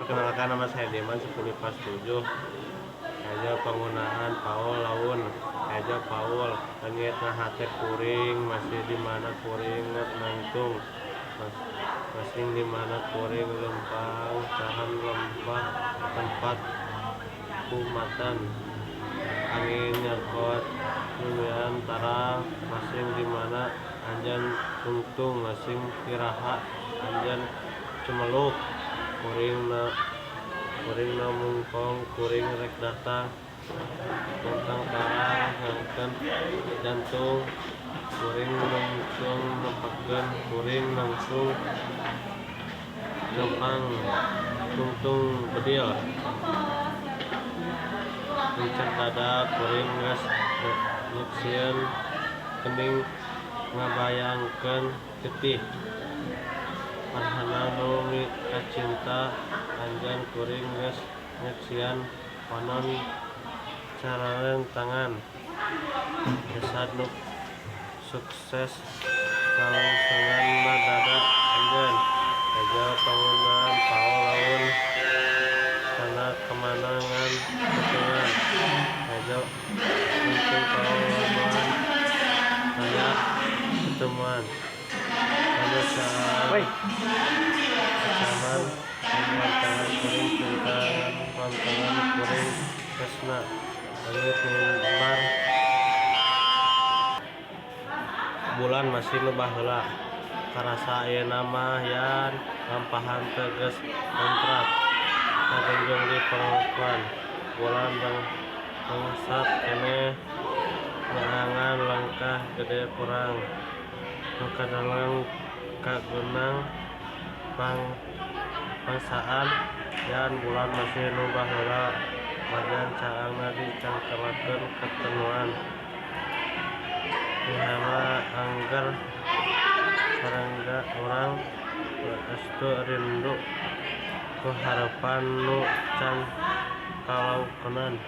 Perkenalkan, nama saya Diman 10 pas 7. Hejo panggunaan Paul laun. Hejo Paul leungitna hate kuring masih di mana kuring nangtung masing di mana kuring leumpang tahan lembah tempat kumatan angin nyokot numian tarang masing di mana anjeun tungtung masing iraha anjeun cumeluk kuring mungkong kuring rek datang tungtang tarang ngangkeun jantung kuring nungtung nempekeun kuring nangtung leumpang tungtung bedil lincet dada kuring geus nyeksieun kening ngabayangkeun getih marhana nu mikacinta anjeun kuring geus nyeksian panon cararentangan jasad nu sukses ngalongsengan na dada anjeun. Hejo panggunaan Paul laun candak kamanangan peutingan. Hejo nungtung Paul lamun aya pertemuan anu Woi. Ancaman wantangan kuring cinta wantangan kuring tresna leungit mimbar bulan masih nu baheula karasa ayeuna mah yan lampahan teh geus lentrat kagenjong di pangkuan bulan bangsat keneh neangan lengkah gede kurang nu kadeleng kagenang pangsaan yan bulan masih nu baheula wajan caangna dicangkelakeun katenuan mihama angger sarengga urang restu rindu ku harepan nu can kalaukeunana.